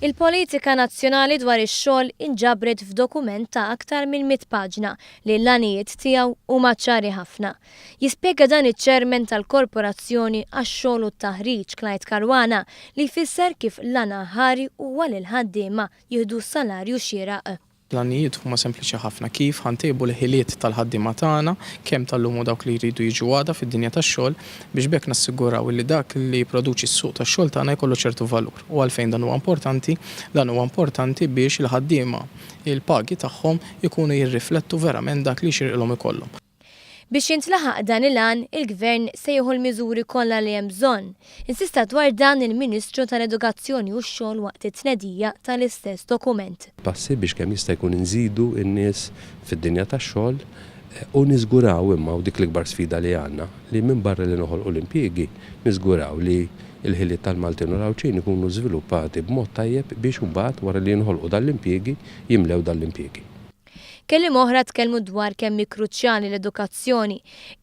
Il-politika nazzjonali dwar ix-xogħol inġabret f'dokument ta' aktar minn 100 paġna li l-għanijiet tiegħu huma ċari ħafna. Jispjega dan iċ-Chairman tal-Korporazzjoni għax-Xogħol u t-Taħriġ Clyde Caruana li jfisser kif l-għan aħħari huwa li l-ħaddiema jieħdu salarju xieraq. L-għanijiet huma sempliċi ħafna, kif ħa ntejbu l-ħiliet tal-ħaddiema tagħna, kemm tal-lum u dawk li jridu jiġu għada fid-dinja tax-xogħol, biex b'hekk nassiguraw li dak li jipproduċi s-suq tax-xogħol tagħna jkollu ċertu valur. U għalfejn dan huwa importanti? Dan huwa importanti biex il-ħaddiema, il-pagi tagħhom ikunu jirriflettu verament dak li jixirqilhom ikollhom. Biex jintlaħaq dan il-għan, il-Gvern se jieħu l-miżuri kollha li hemm bżonn. Insista dwar dan il-Ministru tal-Edukazzjoni u x-Xogħol waqt it-tnedija tal-istess dokument. Passi biex kemm jista' jkun inżidu n-nies fid-dinja tax-xogħol u niżguraw imma, u dik l-ikbar sfida li għandna, li minbarra li noħolqu l-impjiegi, niżguraw li l-ħiliet tal-Maltin u l-Għawdxin ikunu żviluppati b'mod tajjeb biex imbagħad wara li jinħolqu dan l-impjiegi, jimlew dan l-impjiegi. Kelliema oħra tkellmu dwar kemm hi kruċjali l-edukazzjoni.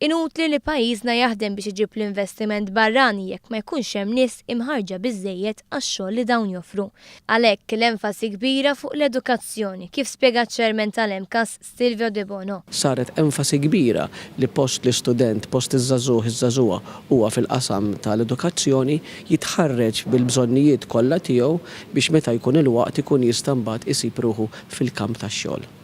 Inutli li pajjiżna jaħdem biex iġib l-investiment barrani jekk ma jkunx hemm nies imħarrġa biżżejjed għax-xogħol li dawn joffru. Għalhekk l-enfasi kbira fuq l-edukazzjoni, kif spjega ċ-Chairman tal-MCAS Silvio Debono. Saret enfasi kbira li post l-istudent, post iż-żagħżugħ, iż-żagħżugħa huwa fil-qasam tal-edukazzjoni, jitħarreġ bil-bżonnijiet kollha tiegħu biex meta jkun il-waqt ikun jista' mbagħad isib ruħu fil-kamp tax-xogħol.